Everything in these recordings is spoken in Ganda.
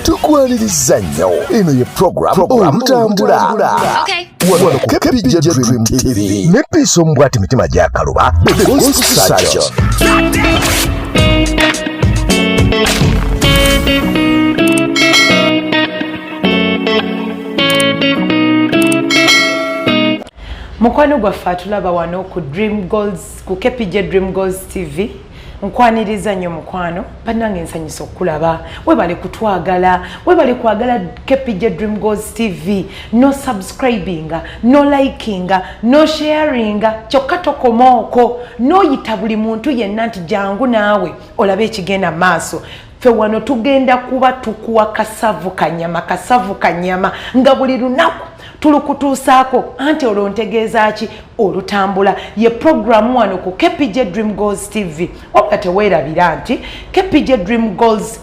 Tukwaniriza nnyo. Eno ye program Olutambula wano ku KPJ Dream TV ne Peace Omubwati Mitima Gyakaluba, the Gospel Surgeon. Mukwano gwaffe atulaba wano ku Dream Goals, ku KPJ Dream Goals TV, nkwaniriza nnyo mukwano. Bannange, nsanyusa okukulaba. Webale kutwagala, webale kwagala KPJ Dream Goals TV, no subscribinga, no likinga, no sharinga. Kyokka tokoma okwo, noyita buli muntu yenna nti jangu naawe olabe ekigenda maaso. Ffe wano tugenda kuba tukuwa kasavu kanyama, kasavu kanyama, nga buli lunaku tulukutuusaako. Anti olwo ntegeeza ki? Olutambula ye programu wano ku KPJ Dream Goals TV. Wabula teweerabira nti KPJ Dream Goals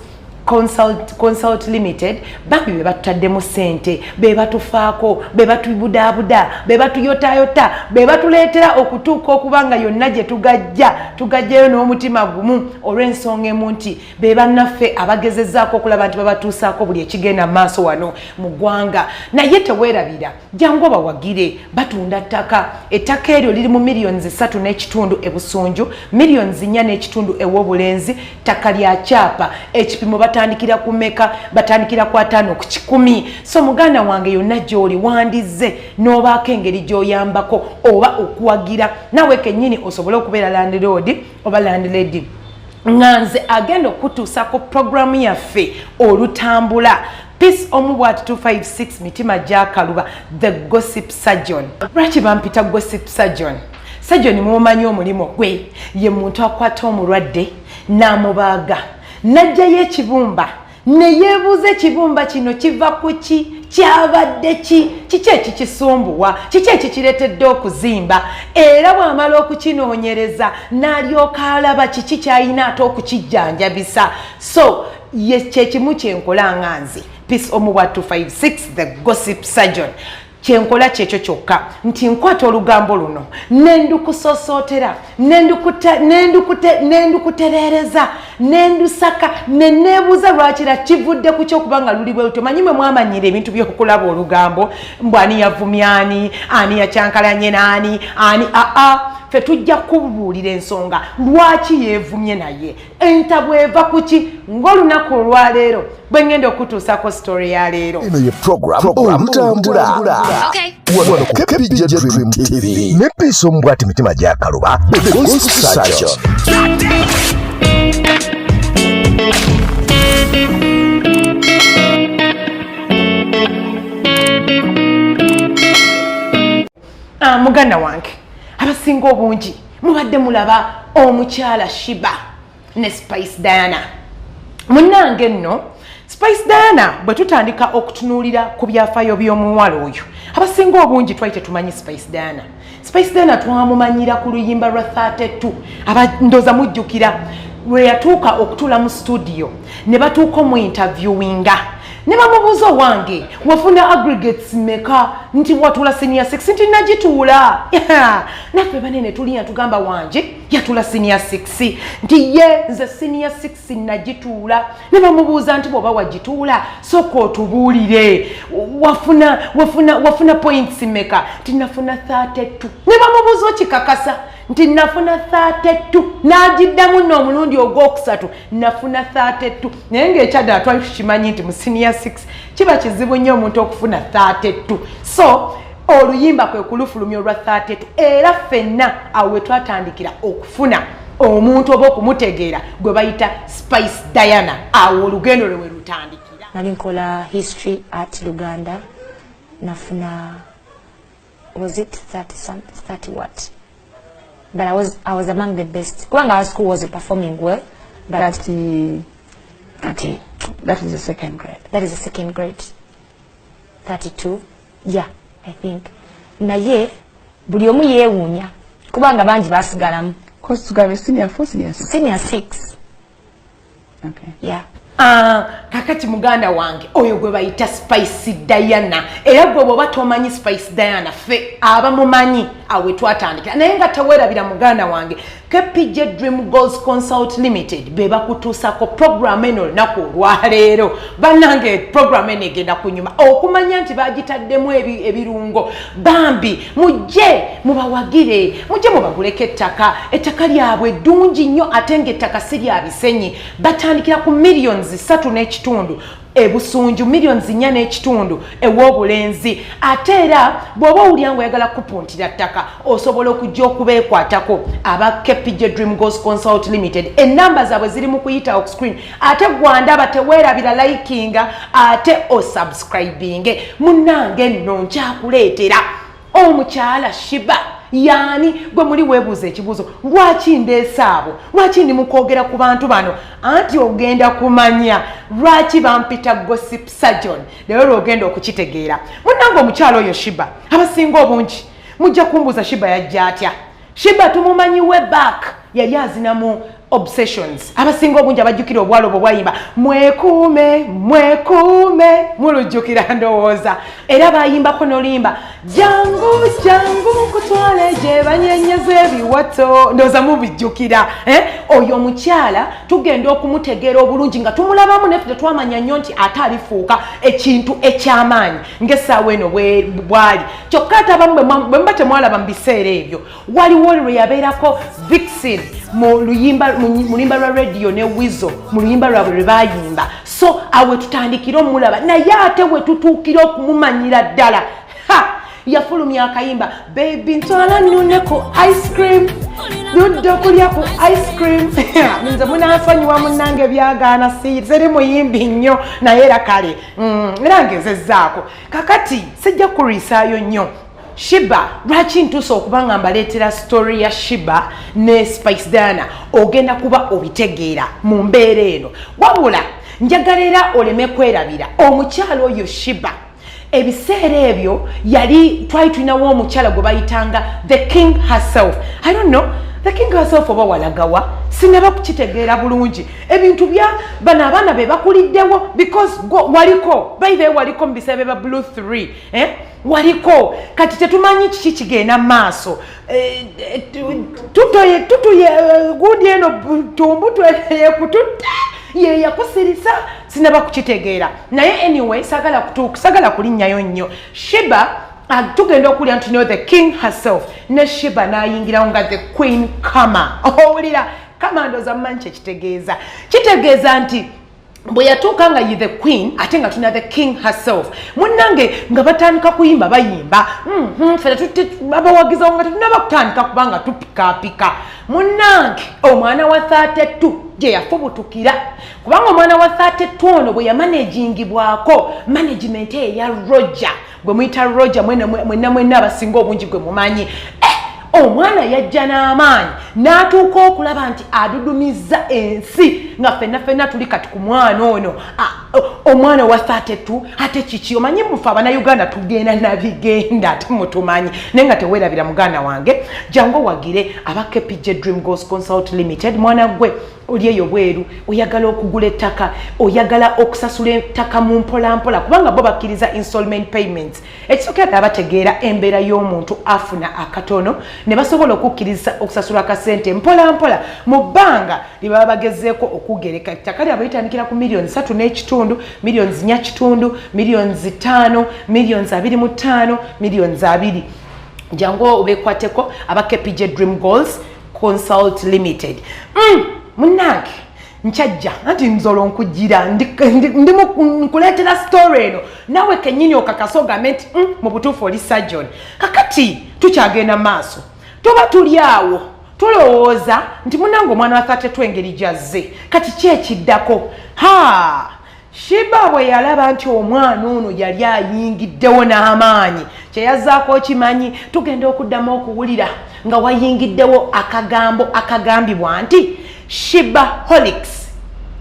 Consult Limited bambi be batutaddemu ssente, be batufaako, be batubudaabuda, be batuyotayota, be batuleetera okutuuka okuba nga yonna gye tugajja, tugajjayo n'omutima gumu, olw'ensonga emu nti be bannaffe abagezezzaako okulaba nti babatuusaako buli ekigenda maaso wano mu ggwanga. Naye teweerabira, jangu obawagire. Batunda ttaka. Ettaka eryo liri mu miliyoni 3.5 ebusunju, miliyoni 4.5 ew'obulenzi. Ttaka lya kyapa. Ekipimo batandikira ku meka? Batandikira ku 50. So muganda wange, yonna gy'oli, wandizze n'obaako engeri gy'oyambako oba okuwagira naawe kennyini osobole okubeera landlord oba landlady. Nga nze agenda okutuusako puroguramu yaffe Olutambula, Peace Omubwati 256 Mitima Gyakaluba, the Gossip Surgeon. Lwaki bampita Gossip Surgeon? Surgeon mumumanyi omulimu gwe, ye muntu akwata omulwadde n'amubaaga n'ajjayo ekibumba, neyeebuuza ekibumba kino kiva ku ki, kyabadde ki, kiki ekikisumbuwa, kiki ekikireetedde okuzimba. Era bw'amala okukinoonyereza n'alyoka alaba kiki kyalina ate okukijjanjabisa. So ye kyekimu kyenkola nga nze Peace Omubwa 256, the Gossip Surgeon. Kyenkola kyekyo kyokka nti nkwata olugambo luno nendukusosootera, nendukutereereza, nendusaka, neneebuuza lwakira kivudde ku kyokuba nga luli bwe lutyo. Manyi mwe mwamanyira ebintu by'okulaba olugambo, mbw ani yavumya ani, ani yakyankalanye naani ani. Aa, ffe tujja kubuulira ensonga lwaki yeevumye, naye entabwe eva ku ki. Ng'olunaku olwaleero bwe ngenda okutuusako story ya leero. Eno ye program Olutambula wano ku KPJ Dream TV ne Peace Omubwati Mitima Gyakaluba, the Gospel Surgeon. Ah, muganda wange, abasinga obungi mubadde mulaba omukyala Sheebah ne Spice Diana. Munnange nno, Spice Diana bwe tutandika okutunuulira ku byafaayo by'omuwala oyo, abasinga obungi twali tetumanyi Spice Diana. Spice Diana twamumanyira ku luyimba lwa 32. Ndooza mujjukira lwe yatuuka okutuula mu studio ne batuuka omu interviewinga ne bamubuuza, "Owange, wafuna aggregates meka?" Nti, "Watuula senior 6?" Nti, "Nagituula." Naffe banene tuliya tugamba, "Wanje, yatuula senior 6?" Nti, "Ye nze senior 6 nagituula." Ne bamubuuza nti, "Bw'oba wagituula, sooka otubuulire, wafuna points meka?" Nti, "Nafuna 32." Ne bamubuuza, "Okikakasa?" Nti, "Nafuna 32." N'agiddamu nno omulundi ogwokusatu, "Nafuna 32." Naye ng'ekyaddala twali tukimanyi nti mu senior 6 kiba kizibu nnyo omuntu okufuna 32. So oluyimba kwe kulufulumya olwa 32, era ffenna awo we twatandikira okufuna omuntu oba okumutegeera gwe bayita Spice Diana. Awo olugendo lwe we lutandikira. Nali nkola history, art, Luganda. Nafuna, was it 30 some, 30 what, but I was among the best kubanga our school was performing well, but 30, 30. That is the second grade. That is the second grade, 32, yeah, I think. Naye buli omu yeewuunya kubanga bangi basigalamu. Course tugabe senior 4, senior 6? Senior 6. Okay. Yeah. Ah, kakati muganda wange, oyo gwe bayita Spice Diana. Era gwe bwoba tomanyi Spice Diana, ffe abamumanyi Awe twatandikira, naye nga teweerabira, muganda wange, KPJ Dream Goals Consult Limited be bakutuusako programu eno olunaku olwaleero. Bannange, programu eno egenda kunyuma okumanya nti bagitaddemu ebirungo. Bambi mujje mubawagire, mujje mubaguleko ettaka. Ettaka lyabwe ddungi nnyo, ate ng'ettaka si lya bisenyi. Batandikira ku millions 3.5 ebusunju, millions 4.5 ew'obulenzi. Ate era bw'oba owulira nga oyagala kupuntira ttaka, osobola okujja okubeekwatako aba KPJ Dream Goals Consult Limited. Enamba zaabwe ziri mu kuyita oku screen. Ate gwandaba, teweerabira likinga ate osubscribinge. Munnange nno, nkyakuleetera omukyala Sheebah. Yaani gwe muli weebuuza ekibuuzo, lwaki ndeese abo? Lwaki ndi mukwogera ku bantu bano? Anti ogenda kumanya lwaki bampita Gossip Surgeon leero lwogenda okukitegeera. Munnange, omukyala oyo Sheebah, abasinga obungi mujja kumbuuza, Sheebah yajja atya? Sheebah tumumanyi way back, yali azina mu Obsessions. Abasinga obungi abajjukira obwalo obwo bwayimba "Mwekuume mwekuume", mulujjukira ndowooza. Era bayimbako n'oluyimba "Jangu jangu nkutwale gye banyenyeza ebiwato", ndowooza mubijjukira, eh? Oyo omukyala tugenda okumutegeera obulungi nga tumulabamu, naye tetwamanya nnyo nti ate alifuuka ekintu eky'amaanyi ng'essaawa eno bwali. Kyokka ate abamu bwe muba temwalaba mu biseera ebyo, waliwo lwe yabeerako vixen mu luyimba lwa Radio ne Weasel, mu luyimba lwabwe lwe bayimba. So awe tutandikire omulaba, naye ate we tutuukire okumumanyira ddala, ha, yafulumya akayimba "Baby ntwala nune ku ice cream", ludde okulya ku ice cream. Nze munansonyiwa munnange, byagaana, siri muyimbi nnyo, naye era kale era ngezezzaako. Kakati sijja kulwisaayo nnyo. Sheebah, lwaki ntuusa okuba nga mbaleetera story ya Sheebah ne Spice Diana? Ogenda kuba obitegeera mu mbeera eno. Wabula njagala era oleme kwerabira omukyalo oyo Sheebah. Ebiseera ebyo yali twali tulinawo omukyala gwe bayitanga the King herself. I don't know, the King herself oba walagawa, sinaba kukitegeera bulungi. Ebintu bya bano abaana be bakuliddewo, because waliko by waliko mu biseera bya Blue 3, eh? Waliko. Kati tetumanyi kiki kigenda maaso. Tutuye gundi eno tumbutu yekututte ye yakusirisa, sinaba kukitegeera. Naye anyway, sagala kutuuka, sagala kulinnyayo nnyo. Sheebah, tugenda okulya nti no, the King herself ne Sheebah n'ayingirawo nga the Queen Kama. Owulira kama, ndooza mumanyi kyekitegeeza. Kitegeeza nti bwe yatuuka nga ye the queen, ate nga tulina the King herself. Munnange, nga batandika kuyimba, bayimba, ffe abawagizawo nga tetunaba kutandika kubanga tupikaapika. Munnange, omwana wa 32 gye yafubutukira, kubanga omwana wa 32 ono bwe yamanagingibwako management eya Roger, gwe muyita Roger, mwenna mwenna abasinga obungi gwe mumanyi, omwana yajja n'amaanyi n'atuuka okulaba nti adudumiza ensi, nga ffenna ffenna tuli kati ku mwana ono. Omwana wa 32 ate kiki? Omanyi mufe Abannayuganda tugenda nabigenda, ate mutumanyi. Naye nga teweerabira, muganda wange, jangu owagire aba KPJ Dream Goals Consult Limited. Mwana gwe oli eyo bweru, oyagala okugula ettaka, oyagala okusasula ettaka mu mpolampola, kubanga bo bakkiriza installment payments. Ekisookera ddala, bategeera embeera y'omuntu afuna akatono, ne basobola okukkiriza okusasula akasente mpolampola mu bbanga lye baba bagezeeko okugereka. Ettaka lyabwe litandikira ku miliyoni 3.5, miliyoni 4.5, miliyoni 5, miliyoni 25, miliyoni 20. Jangu obekwateko aba KPJ Dream Goals Consult Limited. Munnange, nkyajja anti nzolo nkujira ndi nkuleetera story eno, naawe kennyini okakasa ogambe nti mu butuufu oli surgeon. Kakati tukyagenda maaso, tuba tuli awo tulowooza nti munange omwana wa 32 engeri gyazze, kati ki ekiddako? Ha, Sheebah bwe yalaba nti omwana ono yali ayingiddewo n'amaanyi, kyeyazaako okimanyi, tugenda okuddamu okuwulira nga wayingiddewo akagambo akagambibwa nti Sheebaholics.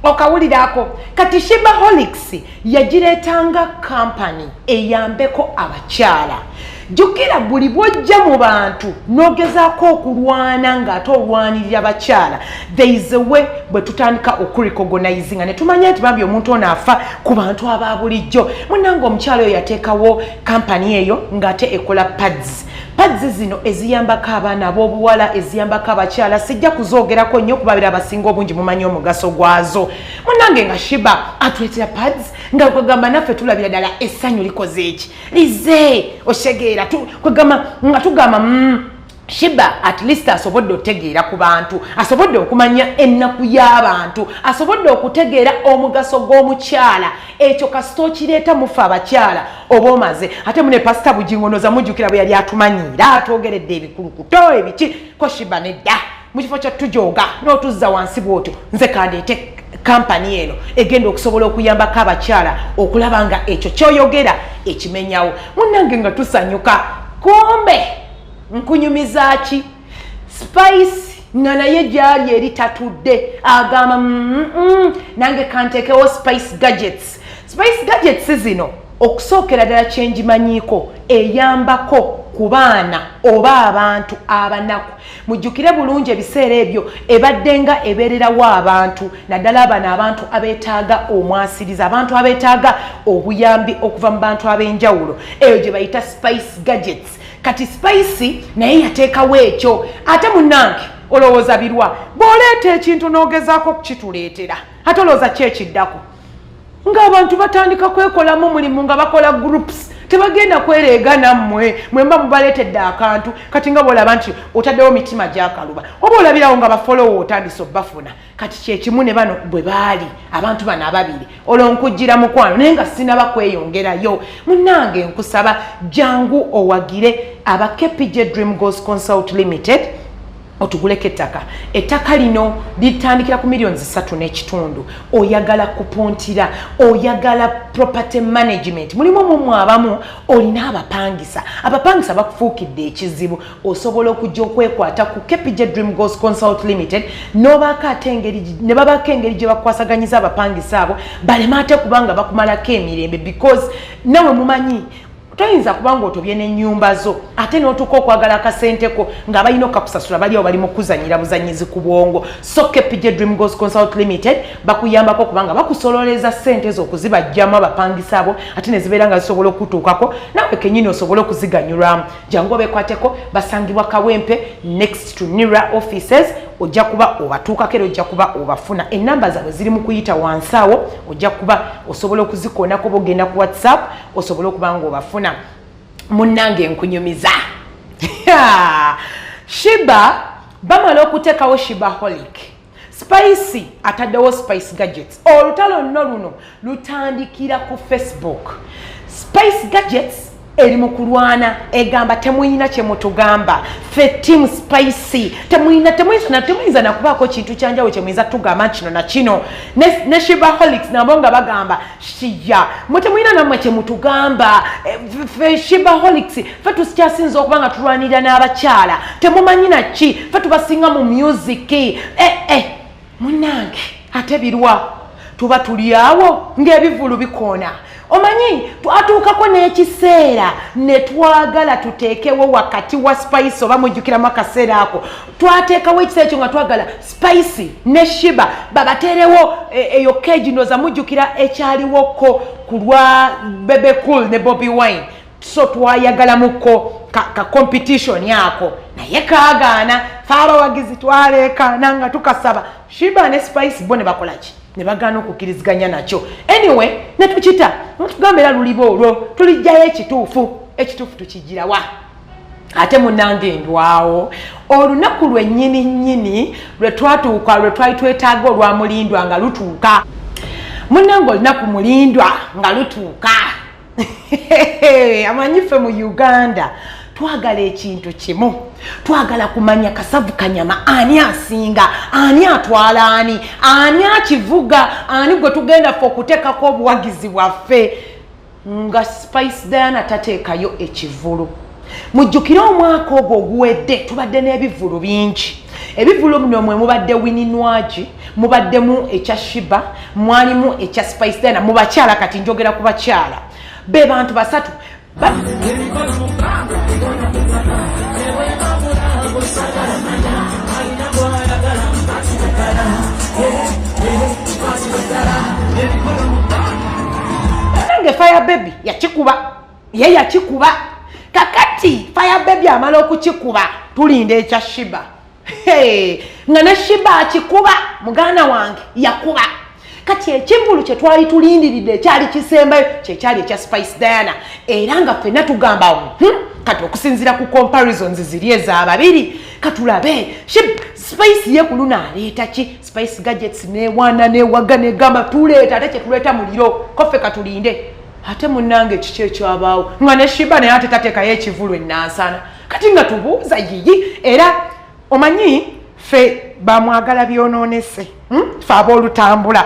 Okawulirako? Kati Sheebaholics yagireetanga kampani eyambeko abakyala. Jjukira buli bw'ojja mu bantu n'ogezaako okulwana ng'ate olwanirira bakyala, there is a way bwe tutandika okurecognizinga ne tumanya nti bambi omuntu ono afa ku bantu aba bulijjo. Munnange, omukyala oyo yateekawo kampani eyo ng'ate ekola pads. Pads zino eziyambako abaana ab'obuwala, eziyambako abakyala, sijja kuzoogerako nnyo kubabira abasinga obungi mumanyi omugaso gwazo. Munnange nga Sheebah atuleetera pads, nga kwegamba naffe tulabira ddala essanyu likoze eki lize oshegeera, kwegamba nga tugamba Sheebah at least asobodde otegeera ku bantu, asobodde okumanya ennaku y'abantu, asobodde okutegeera omugaso gw'omukyala. Ekyo kasita okireeta mufe abakyala oba omaze. Ate mune Pasita Bugingo noza mujjukira bwe yali atumanyiira, atwogeredde ebikulukuto ebiki ko Sheebah nedda, mu kifo kya tujooga n'otuzza wansi bw'otyo, nze kandeete kampani eno egenda okusobola okuyambako abakyala okulaba nga ekyo kyoyogera ekimenyawo. Munnange nga tusanyuka, kumbe nkunyumiza ki Spice nga naye gyali eri tatudde, agamba nange kanteekewo Spice Gadgets. Spice Gadgets zino okusookera ddala kyenjimanyiiko eyambako ku baana oba abantu abanaku. Mujjukire bulungi ebiseera ebyo ebadde nga ebeererawo abantu, naddala bano abantu abeetaaga omwasiriza, abantu abeetaaga obuyambi okuva mu bantu ab'enjawulo, eyo gye bayita Spice Gadgets. Kati Spice naye yateekawo ekyo. Ate munnange olowooza birwa bw'oleeta ekintu n'ogezaako okukituleetera, ate olowooza ki ekiddako? Ng'abantu batandika kwekolamu mulimu nga bakola groups, tebagenda kwereega nammwe mwemba mubaleetedde akantu. Kati nga bw'olaba nti otaddewo mitima gyakaluba, oba olabirawo nga bafolowo otandise obbafuna. Kati kyekimu ne bano bwe baali abantu bano ababiri. Olwo nkujjira mukwano, naye nga sinaba kweyongerayo, munnange nkusaba jangu owagire aba KPJ Dream Goals Consult Limited, otuguleko ettaka. Ettaka lino litandikira ku 3.5 miliyoni. Oyagala kupuntira, oyagala property management, mulimu mumwe abamu olina abapangisa, abapangisa bakufuukidde ekizibu, osobola okujja okwekwata ku KPJ Dream Goals Consult Limited n'obaako ate engeri ne babaako engeri gye bakwasaganyiza abapangisa abo baleme ate kubanga bakumalako emirembe, because nawe mumanyi toyinza kubanga otobye n'ennyumba zo ate n'otuuka okwagala akasenteko nga balina okakusasula bali awo bali mu kuzanyira buzanyizi ku bwongo. So KPJ Dream Goals Consult Limited bakuyambako kubanga bakusololeza ssente zo okuzibajjamu abapangisa abo, ate ne zibeera nga zisobola okutuukako naawe kenyini osobole okuziganyulwamu. Jangu obekwateko, basangibwa Kawempe next to NIRA offices. Ojja kuba obatuukako era ojja kuba obafuna. Enamba zaabwe ziri mu kuyita wansi awo, ojja kuba osobola okuzikoonako oba ogenda ku WhatsApp osobole okuba nga obafuna. Munnange nkunyumiza Sheebah bamala okuteekawo Sheebaholic, Spice ataddewo Spice Gadgets. Olutalo nno luno lutandikira ku Facebook. Spice Gadgets eri mu kulwana, egamba temuyina kyemutugamba, ffe team Spice temuyina, temuyinza nakubaako kintu kyanjawulo kyemuyinza tugamba kino na kino. Ne Sheebaholics nabo nga bagamba shiya mwe temuyina nammwe kyemutugamba, ffe Sheebaholics ffe tukyasinza okuba nga tulwanirira n'abakyala, temumanyi naki, ffe tubasinga mu music. Munnange ate birwa tuba tuli awo ng'ebivulu bikoona. Omanyi twatuukako n'ekiseera ne twagala tuteekewo wakati wa Spice, oba mujjukiramu akaseera ako twateekawo ekiseera ekyo nga twagala Spice ne Sheebah babateerewo eyo keegi. Ndowooza mujjukira ekyaliwoko ku lwa Bebe Cool ne Bobi Wine. So twayagalamuko ka competition ako, naye kaagaana. Fe abawagizi twaleekaana nga tukasaba Sheebah ne Spice bo ne bakolaki, ne bagaana okukkiriziganya nakyo. Anyway, ne tukita netugamba era luliba olwo tulijjayo ekituufu. Ekituufu tukigirawa? Ate munange ndwawo olunaku lwennyini nnyini lwe twatuuka, lwe twali twetaaga olwa mulindwa nga lutuuka. Munnange olunaku mulindwa nga lutuuka, amanyi ffe mu Uganda twagala ekintu kimu, twagala kumanya kasavu kanyama, ani asinga, ani atwala, ani akivuga, ani gwe tugenda ffe okuteekako obuwagizi bwaffe. Nga Spice Diana tateekayo ekivulu, mujjukire omwaka ogwo oguwedde tubadde n'ebivulu bingi. Ebivulu bino mwe mubadde Winnie Nwagi, mubaddemu ekya Sheebah, mwalimu ekya Spice Diana. Mu bakyala, kati njogera ku bakyala, be bantu basatu. Nange Fire Baby yakikuba, ye yakikuba. Kakati Fire Baby amala okukikuba, tulinda ekya Sheebah. Hey, nga ne Sheebah akikuba, muganda wange yakuba. Kati ekivulu kye twali tulindiridde ekyali kisembayo kyekyali ekya Spice Diana, era nga ffenna tugamba, Kati okusinziira ku comparisons ziri ezababiri, katulabe Spice ye ku luno aleeta ki?" Spice Gadgets newaana newaga negamba, "Tuleeta, ate kyetuleeta muliro koffe, katulinde." Ate munnange kiki ekyabaawo nga ne Sheebah naye ate tateekayo ekivulu enansana? Kati nga tubuuza yiyi, era omanyi ffe bamwagala byonoonese, Ffe aboolutambula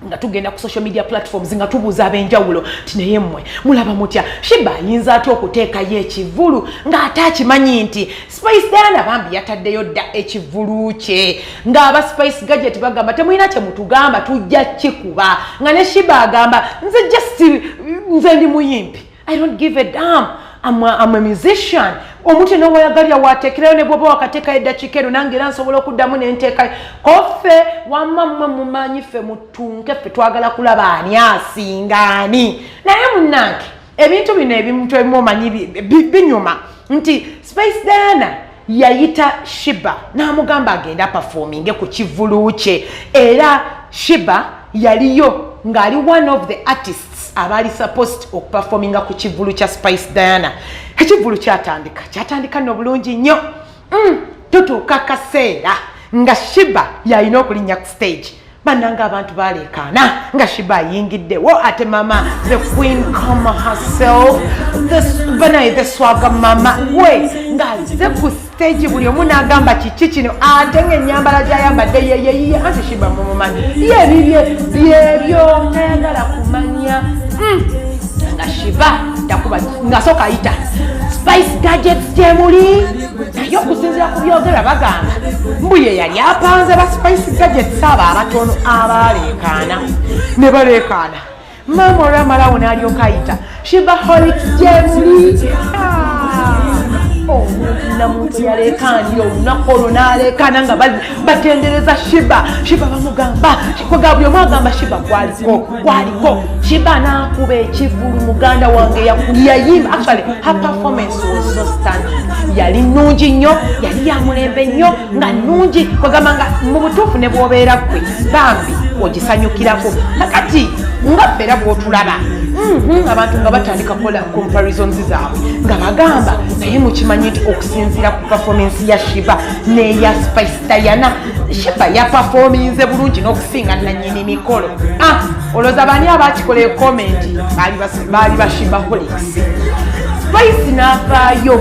nga tugenda ku social media platforms nga tubuuza ab'enjawulo ti, "Naye mmwe mulaba mutya? Sheebah ayinza atya okuteekayo ekivulu ng'ate akimanyi nti Spice Diana bambi yataddeyo dda ekivulu kye?" Ng'aba Spice Gadget bagamba, "Temulina kye mutugamba, tujja kikuba." Nga ne Sheebah agamba, "Nze just nze ndi muyimbi, I don't give a damn. I'm a musician. Omuntu yenna wayagalira wateekerayo, ne bwoba wakateekayo eddakiika ero, nange era nsobola okuddamu nenteekayo koffe. Wamma mmwe mumanyi ffe mutunke, ffe twagala kulaba ani asinga ani." Naye munnange, ebintu bino ebintu ebimu omanyi binyuma nti Spice Diana yayita Sheebah n'amugamba agende aperforminge ku kivulu kye, era Sheebah yaliyo ng'ali one of the artists abaali supposed okuperforminga ku kivulu kya Spice Diana. Ekivulu kyatandika, kyatandika nno bulungi nnyo. Tutuuka kaseera nga Sheebah yalina okulinnya ku stage. Bannanga, abantu baleekaana nga Sheebah ayingiddewo. Ate mama the queen kama herself, banaye the swagger mama we ng'azze ku stage, buli omu n'agamba, "Kiki kino?" Ate ng'ennyambala gy'ayambadde yeyeyiye, anti Sheebah mumumanyi, ye bibye byebyo, tayagala kumanya. Nga Sheebah takuba, ng'asooka ayita Spice Gadgets gyemuli, naye okusinziira ku byogera bagamba mbu ye yali apanze ba Spice Gadgets abo abatono abaleekaana ne baleekaana. Maama olwamalawo n'alyoka ayita Sheebaholics gyemuli. Omuntu namuntu yaleekaanira olunaku olwo n'aleekaana nga batendereza Sheebah. Sheebah bamugamba kwega, buli omu agamba Sheebah gwaliko, gwaliko. Sheebah n'akuba ekivulu, muganda wange, yayimba. Actually, her performance was so stunning, yali nnungi nnyo, yali ya mulembe nnyo, nga nnungi kwegamba nga mu butuufu ne bw'obeera ggwe bambi ogisanyukirako. Kakati nga ffera bw'otulaba, abantu nga batandika kukola comparisons zaabwe nga bagamba, "Naye mukimanyi nti okusinziira ku performance ya Sheebah n'eya Spice Diana, Sheebah yaperforminze bulungi n'okusinga nanyini mikolo?" Ah, olowooza baani abakikola ecomment? Baali ba Sheebaholics. Spice n'avaayo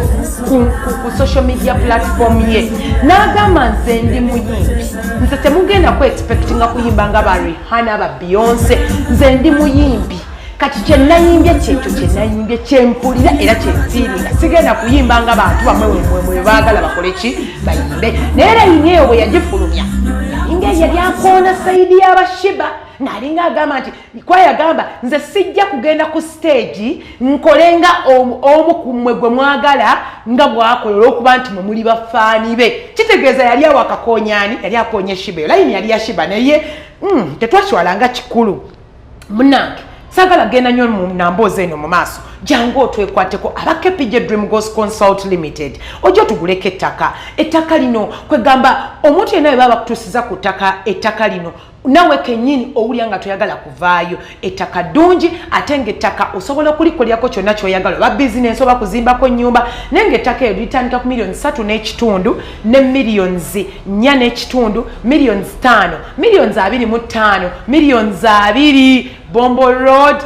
ku social media platform ye n'agamba, "Nze ndi muyimbi, nze temugenda ku expectinga kuyimba nga ba Rihanna, ba Beyonce. Nze ndi muyimbi, kati kyenayimbye kyekyo kyenayimbye, kyempulira era kyenfiiringa. Sigenda kuyimba nga bantu bamwe mwe baagala bakole ki, bayimbe." Naye era yini eyo bwe yagifulumya, yalinga yali akoona side y'aba Sheebah, ng'alinga agamba nti kwayagamba, "Nze sijja kugenda ku stage nkole nga omu ku mmwe gwe mwagala nga bwakola, olw'okuba nti mwe muli bafaani be." Kitegeeza yali awo akakonyani, yali akonya Sheebah. Eyo layini yali ya Sheebah, naye tetwakitwala nga kikulu. Munange, saagala genda nnyo mu namboozi eno mu maaso. Jangu otwekwateko aba KPJ Dream Goals Consult Limited, ojja otuguleko ettaka. Ettaka lino kwegamba omuntu yenna bwe baba bakutuusiza ku ttaka, ettaka lino nawe kennyini owulya nga toyagala kuvaayo. Ettaka ddungi, ate ng'ettaka osobola okulikolerako kyonna ky'oyagala, oba bizinensi oba kuzimbako nnyumba. Naye ng'ettaka eryo litandika ku 3.5 miliyoni ne 4.5 miliyoni, 5 miliyoni, 25 miliyoni, 20 miliyoni. Bombo Road,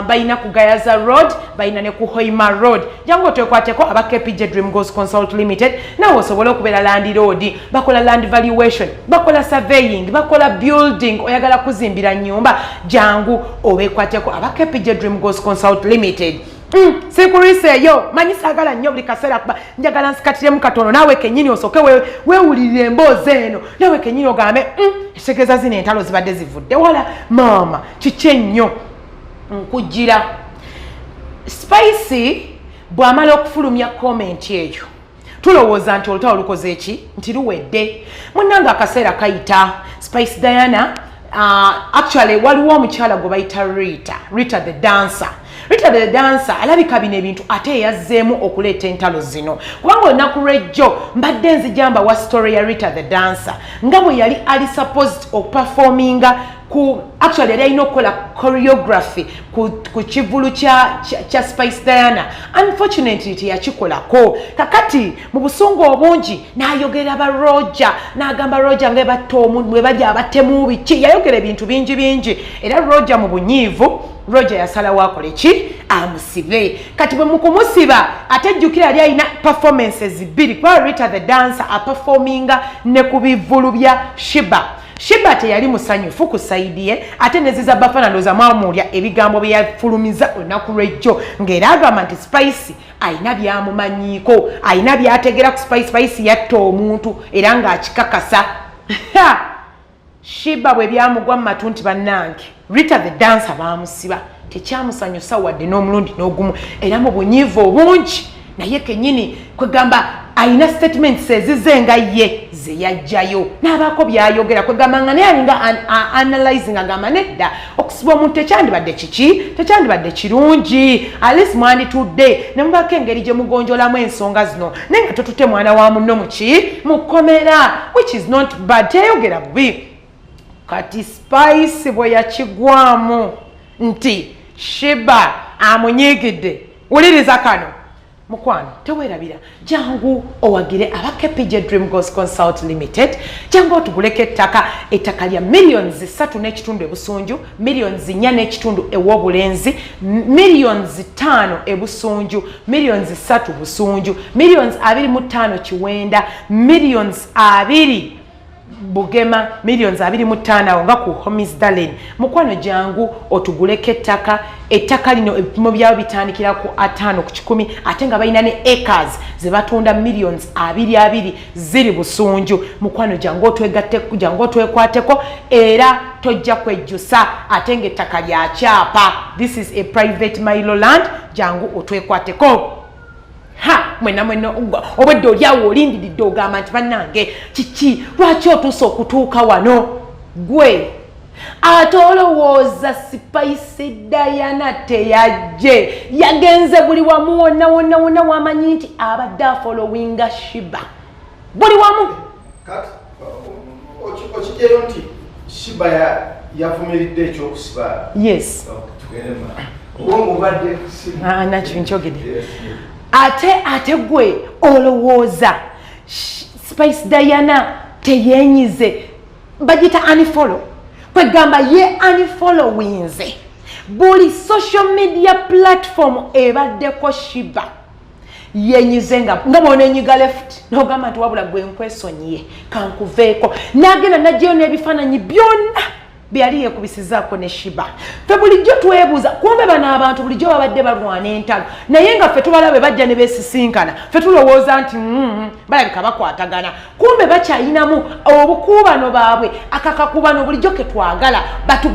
balina ku Gayaza Road, balina ne ku Hoima Road. Jangu otwekwateko aba KPJ Dream Goals Consult Limited, nawe osobole okubeera landlord. Bakola land valuation, bakola surveying, bakola building. Oyagala kuzimbira nyumba, jangu obekwateko aba KPJ Dream Goals Consult Limited. Sikulwiseeyo, manyi saagala nnyo buli kaseera kuba njagala nsikatiremu katono, naawe kennyini osooke weewulirire emboozi eno, naawe kennyini ogambe, ekitegeeza zino entalo zibadde zivudde wala." Maama, kiki ennyo nkujira? Spice bw'amala okufulumya comment eyo, tulowooza nti olutalo lukoze eki, nti luwedde. Munnange, akaseera kayita, Spice Diana, actually waliwo omukyala gwe bayita Rita, Rita the dancer. Rita the Dancer alabika bino ebintu ate eyazzeemu okuleeta entalo zino, kubanga olunaku lw'ejjo mbadde nzijamba wa story ya Rita the Dancer nga bwe yali ali supposed okuperforminga ku, actually yali alina okukola choreography ku kivulu kya Spice Diana. Unfortunately teyakikolako. Kakati mu busungu obungi n'ayogera ba Roger, n'agamba Roger nga batta omuntu, bwe bali abatemu biki, yayogera ebintu bingi bingi. Era Roger mu bunyiivu, Roger yasalawo akole ki? Amusibe. Kati bwe mukumusiba, ate jjukira yali alina performances bbiri, kuba Rita the Dancer aperforminga ne ku bivulu bya Sheebah. Sheebah teyali musanyufu ku side ye, ate neziza Bafana ndowooza mwamuwulya ebigambo bye yafulumiza olunaku lw'ejjo, ng'era agamba nti Spice ayina byamumanyiiko, ayina byategera ku Spice, Spice yatta omuntu, era ng'akikakasa. Sheebah bwe byamugwa mu matu nti bannange Rita the Dancer baamusiba, tekyamusanyusa wadde n'omulundi n'ogumu, era mu bunyiivu obungi naye kennyini kwegamba ayina statements ezize nga ye ze yajjayo n'abaako byayogera, kwegamba nga naye alinga analyzing, agamba nedda, okusiba omuntu tekyandibadde kiki, tekyandibadde kirungi, at least mwanditudde ne mubaako engeri gye mugonjolamu ensonga zino, naye nga totutte mwana wa munno muki mukomera, which is not bad, teyayogera bubi. Kati Spice bwe yakigwamu nti Sheebah amunyiigidde, wuliriza kano mukwano, teweerabira, jangu owagire aba KPJ Dream Goals Consult Limited. Jangu otuguleko ettaka, ettaka lya millions 3.5 ebusunju, millions 4.5 ew'obulenzi, millions 5 ebusunju, millions 3 busunju, millions 25 kiwenda, millions 20 bugema, millions 25 awo nga ku Homis Darlin. Mukwano, jangu otuguleko ettaka. Ettaka lino ebipimo byawo bitandikira ku 50 ku 100, ate nga balina ne acres ze batunda millions 22, ziri busunju. Mukwano, jangu otwegatte, jangu otwekwateko, era tojja kwejjusa, ate ng'ettaka lya kyapa. This is a private mailo land. Jangu otwekwateko. Ha, mwena mwena obwedde oliawo olindiridde, ogamba nti bannange kiki, lwaki otuuse okutuuka wano? Gwe ate olowooza Spice Diana teyajje? Yagenze buli wamu wonna wonna wonna wamanyi nti abadde afollowinga Sheebah buli wamu. Kati okijjayo nti Sheebah yavumiridde ekyokusiba? Yes. Tugende mu obwongo obadde kusiba. Ah, nakyo nkyogedde. Ate gwe olowooza Spice Diana teyenyize? Bagita unfollow, kwegamba ye unfollowinze buli social media platform ebaddeko Sheebah. Yenyize nga bwonenyiga left nogamba nti wabula gwe nkwesonyiye, kankuveeko. Nagenda najjayo n'ebifaananyi byonna byali yekubisizaako ne Sheebah. Ffe bulijjo twebuuza, kumbe bano abantu bulijjo babadde balwana entalo, naye nga ffe tubalabe bajja ne beesisinkana, ffe tulowooza nti balabika bakwatagana, kumbe bakyayinamu obukuubano baabwe, akakakubano bulijjo ke twagala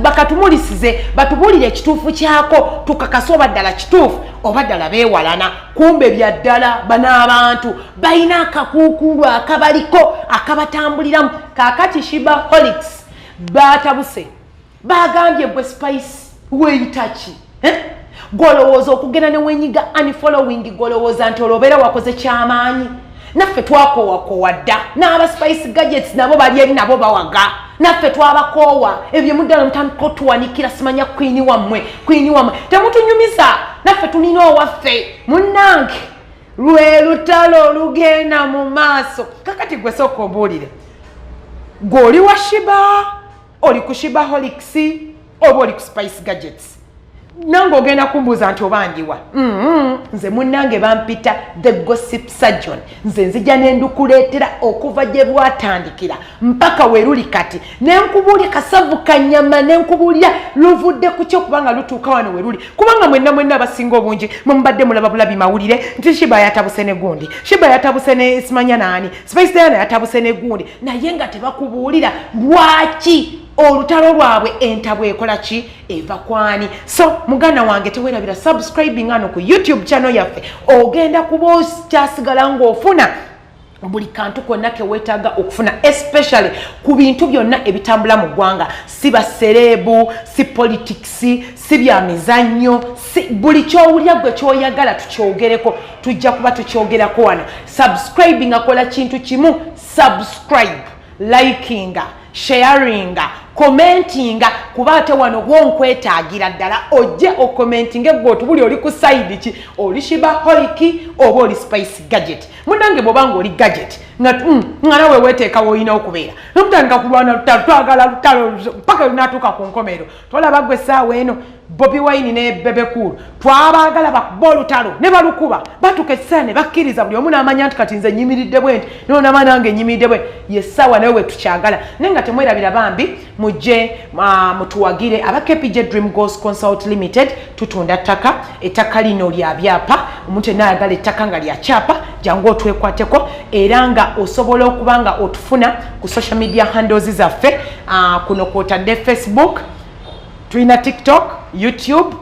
bakatumulisize, batubuulire ekituufu kyako, tukakase oba ddala kituufu oba ddala beewalana. Kumbe bya ddala, bano abantu balina akakuukulu akabaliko akabatambuliramu. Kaakati Sheebaholics batabuse, bagambye gwe Spice weeyita ki, eh? Gwolowooza okugenda ne wenyiga unfollowing, gwolowooza nti olwobeera wakoze kyamaanyi? Naffe twakoowakowa dda, n'aba Spice Gadgets nabo bali eri nabo bawaga, naffe twabakoowa. Ebyo muddala mutandika otuwanikira simanya queen wammwe, queen wammwe, temutunyumiza, naffe tulina owaffe. Munnange, lwe lutalo olugenda mu maaso. Kakati gwe sooka ombuulire, gw'oli wa Sheebah, oli ku Sheebaholics oba oli ku Spice Gadgets? Nange ogenda kumbuuza nti oba ndiwa. Nze munnange bampita the Gossip Surgeon. Nze nzija nendukuleetera okuva gye bwatandikira mpaka we luli kati, nenkubuulya kasavu kanyama, nenkubuulya luvudde ku kyo kubanga lutuuka wano we luli, kubanga mwenna mwenna abasinga obungi mumubadde mulaba bulabi mawulire nti Sheebah yatabuse ne gundi, Sheebah yatabuse ne simanya naani, Spice Diana yatabuse ne gundi, naye nga tebakubuulira lwaki olutalo lwabwe, entabwe ekola ki, eva kwani. So muganda wange, tewerabira subscribing ano ku YouTube channel yaffe, ogenda kuba okyasigala ng'ofuna. Buli kantu konna keweetaaga okufuna, especially ku bintu byonna ebitambula mu ggwanga, si ba celeb, si politics, si bya mizannyo, si buli kyowulya gwe kyoyagala tukyogereko, tujja kuba tukyogerako wano. Subscribinga, kola kintu kimu: subscribe, likinga, sharinga, commentinga, kuba ate wano gwonkwetaagira ddala ojje ocommentinge gwe otubuli oli ku side ki, oli Sheebaholic oba oli Spice Gadget. Munange, bw'oba nga oli Gadget nga nawe weteeka woolina okubeera, nomutandika kulwana lutalo, twagala lutalo paka lunatuuka ku nkomero. Tolaba gwe essaawa eno Bobi Wine ne Bebe Cool twabaagala bakuba olutalo ne balukuba, batuuka ekiseera ne bakkiriza, buli omu n'amanya nti kati nze nyimiridde bwe nti, nonama nange nyimiridde bwe yessaawa nawe we tukyagala. Naye nga temwerabira bambi, mujje mutuwagire aba KPJ Dream Goals Consult Limited. Tutunda ttaka, ettaka lino lya byapa. Omuntu yenna ayagala ettaka nga lya kyapa, jangu otwekwateko. Era nga osobola okuba nga otufuna ku social media handles zaffe, kuno kwotadde Facebook, tulina TikTok, YouTube,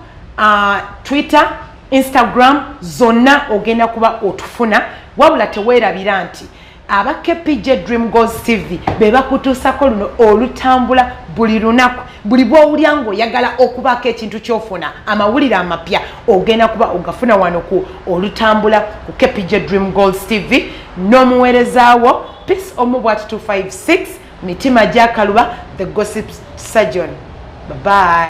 Twitter, Instagram, zonna ogenda kuba otufuna. Wabula teweerabira nti aba KPJ Dream Goals TV be bakutuusako luno olutambula buli lunaku. Buli bwowulya ng'oyagala okubaako ekintu kyofuna, amawulire amapya ogenda kuba ogafuna wano ku olutambula ku KPJ Dream Goals TV n'omuweerezaawo Peace Omu Bwati 256, mitima gyakaluba, the gossip surgeon. Bye bye.